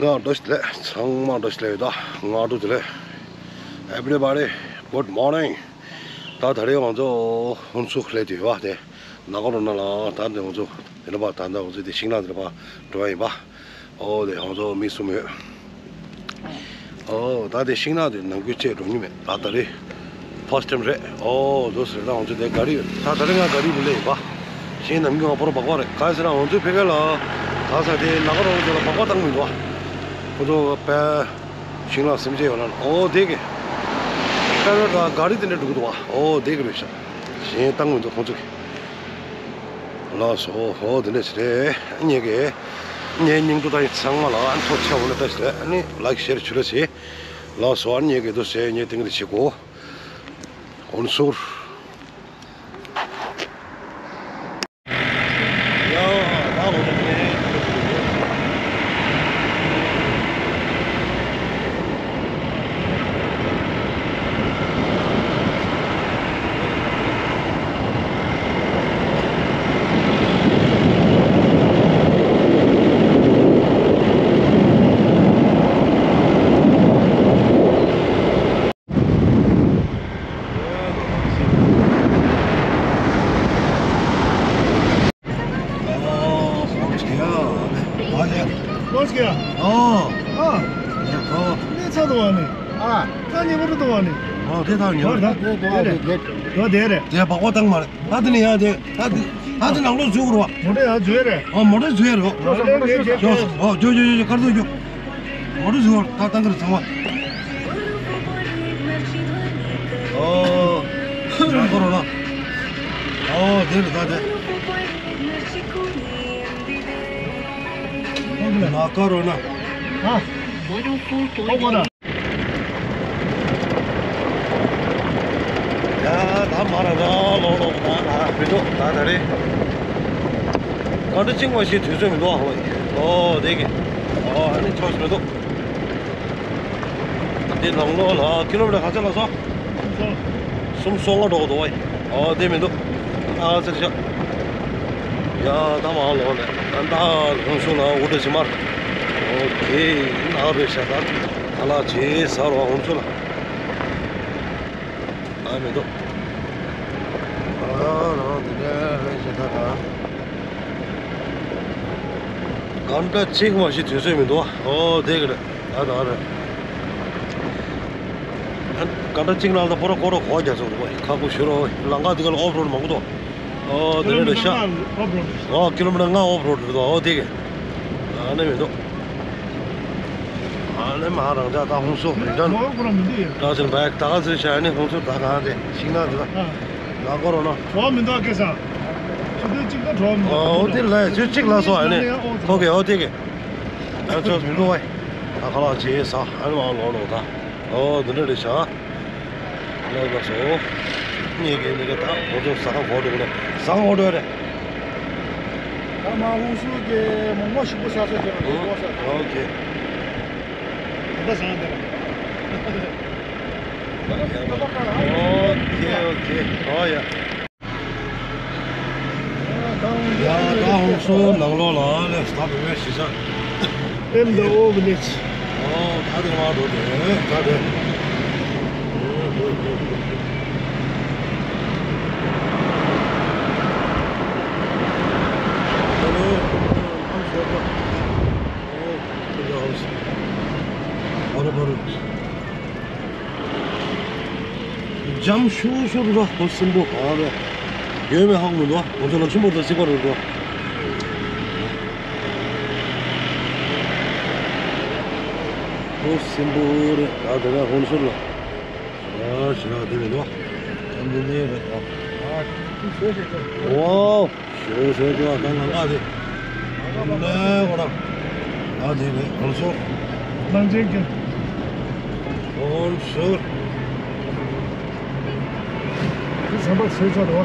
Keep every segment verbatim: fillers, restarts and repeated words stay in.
ང་བཀྲ་ཤིས་བདེ་ལེགས། ཚང་མ་བཀྲ་ཤིས་བདེ་ལེགས་ཡོད། ད་ང་བཀྲ་ཤིས་བདེ་ལེགས། Everybody, good morning. ད་ད་རེས་ང་ཚོ་ཧུན་སུར་སླེབས་དུས་བ་དེ་ན་ག་རོ་ན་ལ། ད་དེ་ང་ཚོ་དེ་ལ་བ་ད་ད་ང་ཚོ་དེ་ཤིང་ནགས་དེ་ལ་བ་འགྲོ་ཡ་ཡིན་པ། ཨོ་དེ་ང་ཚོ་མི་གསུམ་ཡོད། ཨོ་ད་དེ་ཤིང་ནགས་དེ་ནམ་རྒྱུན་བཅས་འགྲོ་མྱོང་མེད། ད་ད་རེས་first time རེད། ཨོ་དོ་ཟེར་ད་ང་ཚོ་དེ་ག་རི་ད་ད་རེས་ང་ག་རི་རུ་སླེབས་ཡིན་པ། གཞན་ནམ་རྒྱུན་ང་ཕོར་སྦག་སྦག་རེད། ག་ཟེར་ན་ང་ཚོའི་ཕ་གི་ལ་ག་ས་དེ་ན་ག་རོ་ང་ཚོ་ལ་སྦག་སྦག་བཏང་མི་འདུག་བ། ཁོ་ཚོ་པའི་ཤིང་ལ་སེམས་ཅན་ཡོད་ན། ཨོ་དེ་གི་ཀ་ར་ད་ག་རི་དེ་འདྲ་འགྲོ་གི་འདུག་བ། ཨོ་དེ་གི་རེད་ཤག་གཞན་བཏང་མི་འདུག་ཁོང་ཚོ་གི། ལགས་སོ། ཨོ་དེ་འདྲ་ཞིག་རེད། ངེད་ཀྱི་ངའི་སྙིང་ཐོ་ད་ཡིན། ཚང་མ་ལ་ཨ་ཚོ་ཆེ་བོ་ལ་བཀྲ་ཤིས་བདེ་ལེགས། ཨ་ནི་ལའིཀ་ཤེར་ཆུ་ལ་བྱེད། ལགས་སོ། ཨ་ནི་ངེད་ཀྱི་འདུག་ཟེར་ངས་ཏིང་རེ་བྱེད་གོ། ཧུན་སུར། पहुंच गया। पहुंच गया। हाँ। हाँ। देखो। नहीं था तो आने। हाँ। था नहीं बोले तो आने। हाँ, दे था नहीं। हाँ, था। दे, दे, दे, दे। तो दे रहे। दे, भगवत अंग मारे। था तो नहीं आते। था तो, था तो नाम लो जोर हुआ। मोटे हाथ जोर है। हाँ, मोटे जोर हो। मोटे जोर है। जो, हाँ, जो, जो, जो, जो, कर दो जो। मोटे जोर, था तंग कर संवा। ओ, ना करो ना। ओ, दे, था दे। ना करो ना। हाँ। ཡ་ད་མ་ར་ར་ལོ་ལོ་ད་ད་མི་འདུག་ད་ད་རེད། ག་འདྲ་བཅིངས་པ་ཞིག་དུས་ཚོད་མི་འདུག་ཨ་ཧོ། ཨོ་དེ་གི། ཨོ་ཨ་ནི་ཆོག་མི་འདུག་འདི་ནང་ལོགས་ལ་ཀི་ལོ་མི་ཊར་ག་ཚད་ལ་སོང་། སུམ་སོ་ལྔ་འགྲོ་འདུག་བ། ཨོ་དེ་མི་འདུག་ཨ་ཚེར་ཤག་ཡ་ད་མ་ལོག་ལས་ཨ་ད་ལྷུང་སུ་ལ་འུ་འདྲ་ཞིག་མར། ཨོ་ཁེ་ཨ་རེ་ཤ་ད་ད་ལ་ཇེ་ས་རོ་ཧུང་སུ་ལ། ཨ་མི་འདུག་ཨ་རང་དེ་འདྲ་རེད་ཤག་ད་ག་ག་འདྲ་གཅིག་མ་ཞིག་དུས་ཚོད་མི་འདུག་ཨོ་དེ་གི་རེད། ཨ་ད་རེད། ག་འདྲ་གཅིག་ལ་ད་པོ་ར་ཀོ་ར་གོ་རྒྱ་ཚོ་རུ་ཁག་པོ་ཞུ་རོགས། ལང་ཀ་དེ་ག་ལ་ཨོབ་རོཌ་མང་པོ་འདུག་ཨོ་དེ་རེད་ཤག་ཨོ་ཀི་ལོ་མི་ཊར་ལྔ་ཨོབ་རོཌ་རེད་འདུག་ཨོ་དེ་གི། ཨ་ནི་མི་འདུག་ཨ་ནི་མ་རང་ཅག་ད་ཧུང་སུ་རི་ཊརན། ཨོ་ཀོ་ར་མི་འདུག་ཡ། ད་ཅིག་བྷེག་ད་ག་ཚོད་བྱ་ནི་ཧུང་སུ་ད་ག་དེ་ཤིང་ནགས་དེ་ད་ལ་ཀོ་རོ་ན། གྲོགས་མི་འདུག་ཨ་སྐལ་བཟང་། ཆུ་ཚོད་གཅིག་ད་གྲོགས་མི་འདུག་ཨོ་དེ་ལ་ཆུ་གཅིག་ལ་སོ་ཨ་ནི། ཁོ་གི་ཨོ་དེ་གི། ཨ་ཆོག་མི་འདུག་བས། ད་ཁ་ལག་ཅེས་ཟ་ཨ་ནི་མ་ལོག་ལོག་ད། ཨོ་འདི་འདྲ་རེད་ཤག་ལགས་ལགས་སོ། ངེད་ཀྱི་ངེད་ཀྱི་ད་ཁོ་ཚོ་ཟ་ཁང་གོ་འགྲོ་གི་ནས་ཟ་ཁང་གོ་འགྲོ་རེད། ད་མ་ཧུང་སུ་གི་མོག་མོག་ཞིག་པོ་ཟ་ས་ཅན་ལ་ཨོ་ཁེ། ད་ཟ་ཁང་དེ་ལ། ཨོ་ཁེ་ཨོ་ཁེ་ཨོ་ཡ། ཡ་ད་ཧུང་སུ་ནང་ལོགས་ལ་ལས་ད་བེ་བེ་ཤི་ཤ། In the old village. ཨོ་ད་དེ་མ་འགྲོ་དེ་ད་དེ། འཇམ་ཤུར་ཤུར་ར་ཁོ་སྲིན་པོ་ག་རེ་ཡོད་མེད་ཧ་གོ་མི་འདུག་ཁོ་ཚོ་ལ་ཆུན་པོ་དང་གཅིག་པ་རེད་འདུག་ཁོ་སྲིན་པོ་རེད། ད་དེ་ནས་ཧོན་སུར་ལ་ཨ་ཞེ་དྲག་དེ་མི་འདུག་ཨ་འདི་འདི་རེད་ད། ཨ་ཁུ་སོ་ཞེ་དྲག་ཝའོ། ཞོ་ཞོ་ཅོ་ཨ་ད་ང་ང་དེ། ལེ་འོ་ར། ཨ་དེ་རེད་ཧོན་སུར། ནང་ཆེན་གྱི། ཧོན་སུར། དེ་ཟམ་པ་བཟོས་ཚར་རོ།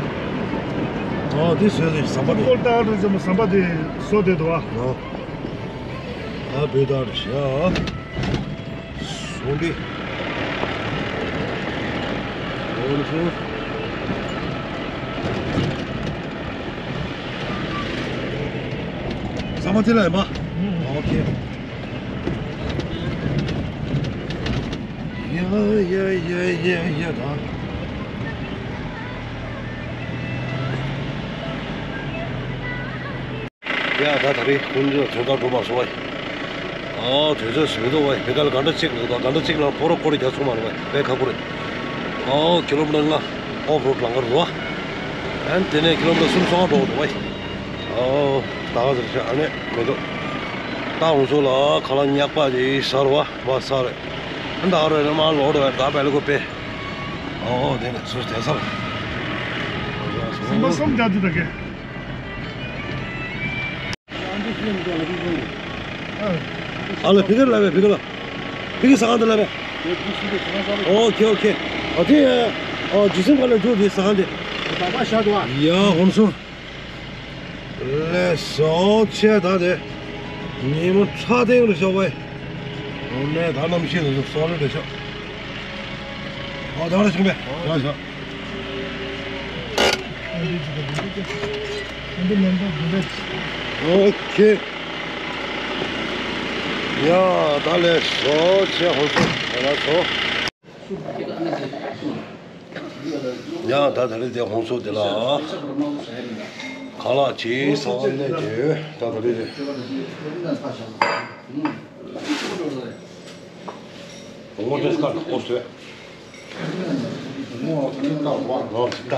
ཨོ་དེ་བཟོས་ཚར་ཟམ་པ་དེ། ཀོལ་ཏ་ཨར་ཟམ་པ་དེ་བཟོ་བསྡད་འདུག་ཨ། ཨོ། ཨ་བོད་ཏ་ཨར་བྱ། སོང་དེ། ཧོན་སུར། ཟམ་པ་དེ་ལ་ཡིན་པ། ཨོ་ཁེ། ཡ་ཡ་ཡ་ཡ་ཡ་ད། ཡ་ད་ད་རེས་ཁོང་ཚོས་དོན་དག་སྒྲུབ་པ་སོང་བ། ཨོ་དུས་ཚོད་ཟིན་འདུག་བ། བི་ཀལ་ག་འདྲ་གཅིག་ལ་འདུག་ག་འདྲ་གཅིག་ལ་ཕོ་རོ་སྐོར་རྒྱག་ཚུགས་མ་རེད་བ། དཔེ་ཁག་པོ་རེད། ཨོ་ཀི་ལོ་མི་ཊར་ལྔ་ཨོཕ་རོཌ་ལམ་ཁ་རེད་བ། ཨན་དེ་ནས་ཀི་ལོ་མི་ཊར་སུམ་ཅུ་སོ་ལྔ་འགྲོ་འདུག་བ། ཨོ་ད་ག་ཟེར་ཤག་ཨ་ནི་མི་འདུག་ད་འོང་ཚུགས་ལ་ཁ་ལག་ཉག་པ་ཅིག་ཟ་རོ་བ། བ་ཟ་རེད། ཨ་ད་ག་རེད་ནི་མ་ལོག་འགྲོ་བས། ད་བལ་ཀོ་པེ། ཨོ་དེ་ནས་སུ་དེ་ཟ་རེད། སེམས་པ་སོམ་རྒྱག་དུས་ད་གེ། ཨ་ལ་ཕི་ཀར་ལ་བས། ཕི་ཀར་ལ། ཕི་ཀར་ཟ་ཁང་དེ་ལ་བས། ཨོ་ཁེ་ཨོ་ཁེ། ཨ་དེ་ཨ་ཇི་སིམ་ག་ལ་འཇུག་དེ་ཟ་ཁང་དེ། ཡ་ཧོན་སུ། ལས་སོ་ཆེ་ད་དེ། ཉིན་མོ་ཁྲ་ཐེངས་རེ་ཤོག་བས། ཨོ་ནས་ད་གནམ་གཤིས་དེ་ཚོ་སོ་ལེ་རེ་ཤོག་ཨོ་ད་རེ་ཤོག་བས། ཡ་ཤོག་ཨོ་ཁེ། ཡ་ད་ལས་སོ་ཆེ་ཧོན་སུ་ད་ལ་སོ། ཡ་ད་ད་རེས་དེ་ཧོན་སུ་དེ་ལ་ཁ་ལག་ཅིག་ཟ་བ་ལས་དེ་ད་ད་རེས་དེ་ངོ་དེ་སྐར་ཁོ་སོས། ང་ཅིག་ལྟ་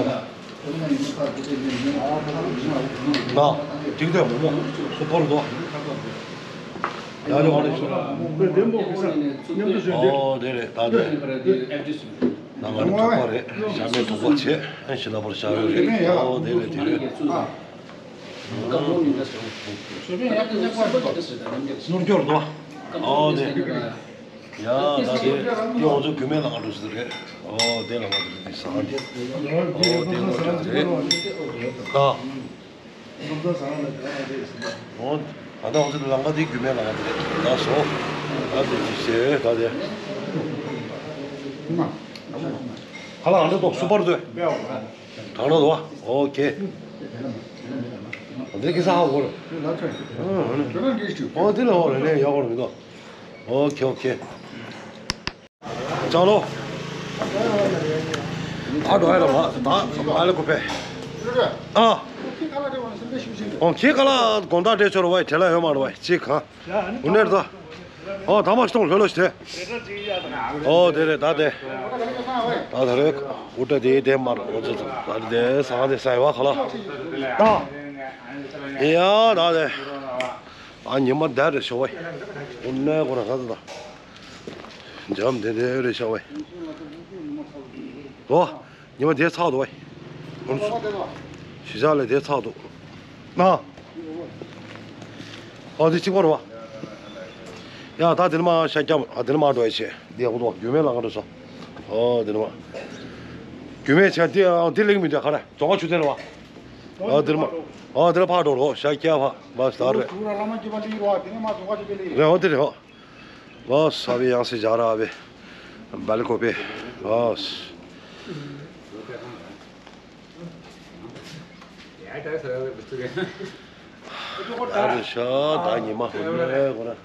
ན་ཏིག་ཏའི་མོག་མོག་སུ་ཕར་འདུག་ཡ་ལེ་བ་ལེ་ཤོ། ཨོ་དེ་རེད་ད་དེ། ནང་ང་ནི་དོག་པ་རེད། ཞྭ་མོའི་དོག་པ་བྱས། ཨ་ཞི་ལ་བར་བྱ་ཡོད་རེད། ཨོ་དེ་རེད་དེ་རེད། ནོར་སྐྱོར་དོ། ཨོ་དེ། ཡ་ད་དེ་ཡོང་ཚོ་རྒྱུ་མེད་ལ་ང་འགྲོ་ཟེར་རེད། ཨོ་དེ་ལ་ང་འགྲོ་ཟེར་ས་དེ། ཨོ་དེ་ང་འགྲོ་ཟེར་རེད། ད། ཨོ་ད་ང་ཚོ་ལམ་ཁ་དེ་རྒྱུ་མེད་ལམ་ཁ་དེ་རེད། ད་སོ། ད་དེ་ཅི་ཟེར་ད་དེ། ཁ་ལག་ཨ་འདྲ་ཏོག་སུ་པར་དུ། དྲང་ན་དོ། ཨོ་ཁེ། འདི་གི་ས་ཧ་གོ་རེད། ཨོ་དེ་ལ་ཧོ་རེད་ནས་ཡག་གོ་རེད་མི་འདུག་ཨོ་ཁེ་ཨོ་ཁེ། ཅང་ལོ། ཨ་འགྲོ་ཡ་ར་མ་ད་ཨ་ལེ་ཀོ་པེ། ཨ། ཨོ་ཁེ་ཁ་ལག་དགོང་དག་སྤྲད་ཆོག་ར་བའི་བྲེལ་ལ་ཡོད་མ་ར་བའི་ཅི་གང་། འུ་ནེར་ད། ཨོ་ད་མ་སྟོང་ལྷོད་ལྷོད་ཞིག་དེ། ཨོ་དེ་རེད་ད་དེ། ད་ད་རེད། འུ་ཏྲ་དེ་དེ་མ་ར་འོ་ཚོ་ད་དེ་ས་དེ་ས་ཡ་བ་ཁ་ལག་ད། ཡ་ད་དེ། ཨ་ཉི་མ་དེ་རེད་ཤོ་བའི། འུ་ནེ་ཁོ་ར་ཁ་ད་ད། འཇམ་དེ་དེ་རེད་ཤོ་བའི། ཨོ། ཉི་མ་དེ་ཚགས་འདུག་བས། གཞིས་ཆགས་ལས་དེ་ཚགས་འདུག་ན། ཨོ་དེ་གཅིག་པ་རེད་བ། ཡ་ད་དེ་ནི་མ་ཤ་སྐྱམ་ཨ་དེ་ནི་མ་འགྲོ་ཡ་ཆེ་འདི་ཡག་པོ་འདུག་རྒྱུ་མེད་ལ་ང་འགྲོ་སོ། ཨོ་དེ་ནི་མ། རྒྱུ་མེད་ཆེ་འདི་ཨ་འདི་ལེགས་མི་འདུག་ག་རེ་རྫོང་ཁ་ཆུ་ཚན་རེད་བ། ཨོ་དེ་ནི་མ། ཨོ་དེ་ནི་ཕག་འགྲོ་རོགས་ཤ་སྐྱ་ཕག་མ་སྟར་རེད། རེད་ཨོ་དེ་རེད་ཨོ། ལོ་ས་བི་ཡང་སི་ཇ་ར་བི། བལ་ཀོ་པེ། ཨོ། ཨ་རེ་ཤ་ད་ཉི་མ་ཧུ་ལེ་གོ་ར།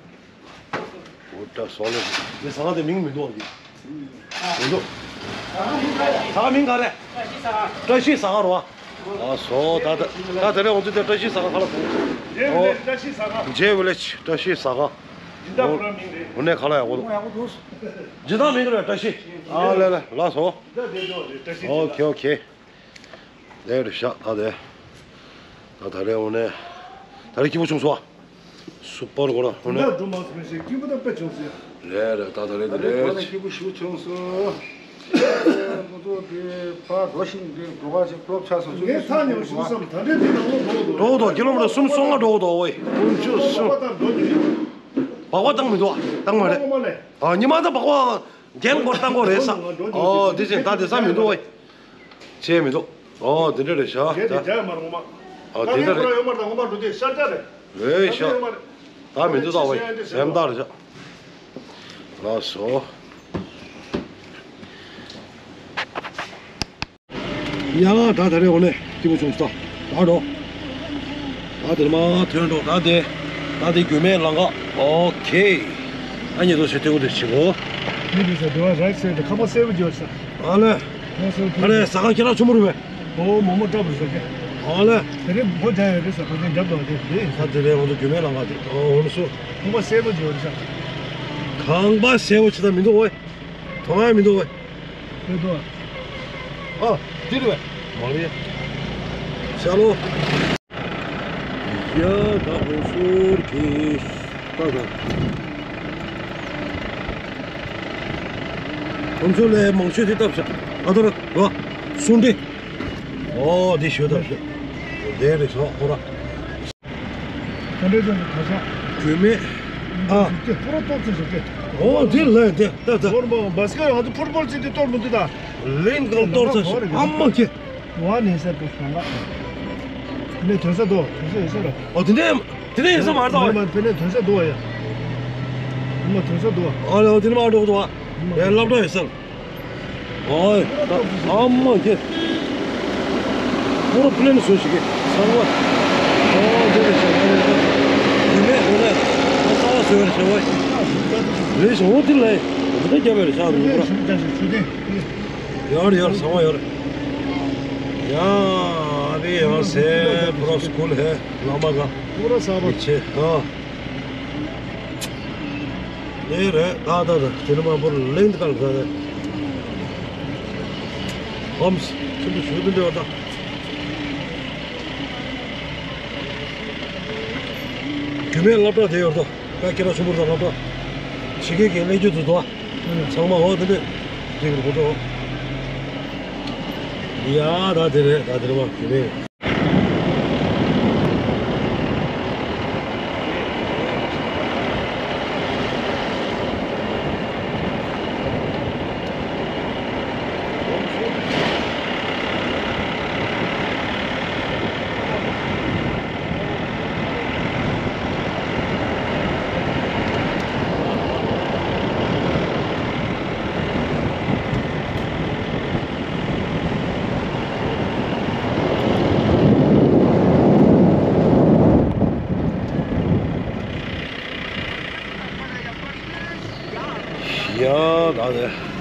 འུ་ཏྲ་སོ་ལེ། དེ་ས་ག་དེ་མིང་མི་འདུག་གི་མི་འདུག་ས་ག་མིང་ག་རེ། བཀྲ་ཤིས་ས་ག་རོ། ཨ་སོ་ད་ད་ད་དེ་རེ་འོང་དུས་དེ་བཀྲ་ཤིས་ས་ག་ཁ་ལ་སོང་། ཨོ། བཀྲ་ཤིས་ས་ག་ཇེ་ཝི་ལེཇ་བཀྲ་ཤིས་ས་ག་འོ་ནས་ཁ་ལ་ཡག་པོ་འདུག་ཇི་ལྟར་མིང་རེད་བཀྲ་ཤིས། ཨ་ལེ་ལེ་ལ་སོ། ཨོ་ཁེ་ཨོ་ཁེ། དེ་རེད་ཤག་ད་དེ། ད་ད་རེ་འོ་ནས། ད་རེ་སྐྱིད་པོ་བྱུང་སོང་། སུ་པར་གོ་ར་འོ་ནས། འདི་སྒྲུང་མ་སོང་ཞིག་སྐྱིད་པོ་དང་དཔེ་བྱུང་སོང་། རེད་རེད་ད་ད་རེ་ད་དེ་རེད། གོ་ནས་སྐྱིད་པོ་ཞིག་བྱུང་སོང་། ང་ཚོ་དེ་ཕར་འགྲོ་ཞིང་དེ་འགྲོ་ག་ཅིག་ཀློབ་ཆགས་སོང་། ངས་ཐག་ཉེ་བ་ཞིག་བསམ་ད་འདྲའི་དེ་ནང་ལོག་འགྲོ་འདུག་འགྲོ་འདུག་ཀི་ལོ་མི་ཊར་སུམ་ཅུ་སོ་ལྔ་འགྲོ་འདུག་ཨོ་ཡེ། སུམ་ཅུ་སོ། སྦག་སྦག་བཏང་མི་འདུག་བཏང་མ་རེད། ཨ་ཉི་མ་ད་སྦག་སྦག་རྒན་སྐོར་བཏང་དགོས་རེད་ས། ཨོ་དེ་བཞིན་ད་དེ་ས་མི་འདུག་ཨོ་ཡེ། བྱས་མི་འདུག་ཨོ་དེ་འདྲ་རེད་ཤག་རྒན་དེ་རྒྱ་ཡོད་མ་རེད་ངོ་མ། ཨོ་དེ་འདྲ་རེད། ཡོད་མ་རེད་ངོ་མ་འགྲོ་དེ་ཤར་རྒྱ་རེད། རེད་ཤག་ད་མི་འདུག་ད་ཨོ་ཡེ་སེམས་ཐག་རེད་ཤག་ལགས་སོ། ཡ་ད་ད་རེ་འོ་ནས་སྐྱིད་པོ་བྱུང་སོང་ད་འགྲོ། ད་དེར་མ་ཐོན་འགྲོ་ད་དེ། ད་དེ་རྒྱུ་མེད་ལང་ག་ཨོ་ཁེ། ཨ་ཉེ་དོ་ཞེ་ཐེའུ་དེ་ཞིག་གོ། མི་འདུག་ཟེར་འདུག་ཨ། རག་ཟེར་དེ་ཁ་པར་གསལ་པོ་བརྗོད་ས། ཨ་ལེ། ཁ་པར་གསལ་པོ། ཨ་ལེ་ཟ་ཁང་ཁྱེད་རང་ཆུང་མོ་རེད་པས། ཨོ་མོ་མོ་འདྲ་པོ་རེད་ཟེར་གི། ཨ་ལེ། དེ་རིང་སྒོ་བརྒྱབ་ཡོད་རེད་ཟེར་གོ། དེ་འགྲབ་དང་དེ་དེ་ས་དེ་རེད། ང་ཚོ་རྒྱུད་སྨད་ལམ་ཁ་དེ། ཨོ་འོ་ན་སུ། ཁང་པ་གསལ་པོ་བརྗོད་རེད་ས། ཁང་པ་གསལ་པོ་ཅི་ད་མི་འདུག་ཨོ། མཐོང་ཡ་མི་འདུག་ཨོ། མི་འདུག་ཨ། ཨ་དེ་རེད་པས། མ་རེད། ཤ་ལོ། ཡ་ད་ཧོ་སོར་གི་ད་ད། ཁོང་ཚོ་ལས་མང་ཤོས་དེ་བཏབ་ཤག་ཨ་ད་ར་བ་སུན་ཏེ། ཨོ་དེ་ཤོད་ད་ཤོད། དེ་རེད་ཤག་ཁོ་ར། ག་འདྲས་ཀྱང་ག་ཤག་རྒྱུས་མེད། ཨ། དེ་ཕུ་ར་ཏོག་ཙེ་ཞིག་གི། ཨོ་དེ་ལས་དེ་ད་ད། ཟོར་མོ་བ་སི་ཀེ་ང་ཚོ་ཕུཊ་བོལ་ཅིག་དེ་གཏོར་མི་འདུག་ད། ལིན་གང་གཏོར་ཚར་ཤག་ཨ་མ་ཁྱེད། ཝ་ནེ་ས་པོ་ཤོང་ག་ཕེ་ནེ་ཐོན་ས་དོ། ཐོན་ས་ཡོད་ས་ར། ཨོ་དེ་ནས་དེ་ནས་ཡིན་ས་མ་རེད་ད། ཕེ་ནེ་ཐོན་ས་དོ་ཡ། ཨ་མ་ཐོན་ས་དོ། ཨོ་ལེ་ཨོ་དེ་ནས་མ་འགྲོ་གི་འདུག་ཨ། ཡ་སློབ་གྲྭ་ཡོད་ས། ཨོ་ཨ་མ་ཁྱེད། ཁོ་ར་པི་ལེན་བཟོ་ཞིག་གི་ཚང་མ། ཨོ་དེ་རེད་ཤག་ཨ་རེད་ཤག་དེ་ནས་དེ་ནས་ཨ་རྩ་བ་བཟོས་རེད་ཤག་ཝ། རེད་ཤག་ཨོ་དེ་ལས་འདི་ད་རྒྱབ་པ་རེད་ཤག་ཨ་རེད་ཤག་ཡོད་རེད་ཡོད་རེད། ཚང་མ་ཡོད་རེད། ཡ་ཨ་བི་ཡང་སེ་པྲོ་སྐུལ་ཧེ་ལ་མ་ག་པུ་ར་ས་བ་ཆེ་ཨ། ཨེ་རེད་ད་ད་ད་དེ་ནི་མ་པོར་གླེང་དུ་གང་ད་ད་ཧོམ་སི་ཁྱིམ་དུ་ཞུ་དུ་འདྲེ་བ་ད། རྒྱུད་སྨད་སློབ་གྲྭ་དེ་ཡོད་དོ། ད་ཁྱེད་རང་ཆུང་པོ་དང་སློབ་གྲྭ་ཕྱི་རྒྱལ་གྱི་གནས་རྒྱུ་དུ་དོ། ཚང་མ་འོ་དེ་འདྲས་དེ་གི་གོ་ཏོ། ཡ་ད་དེ་རེད་ད་དེ་རེད་བ་དེ་རེད། ཡ་ད་དེ།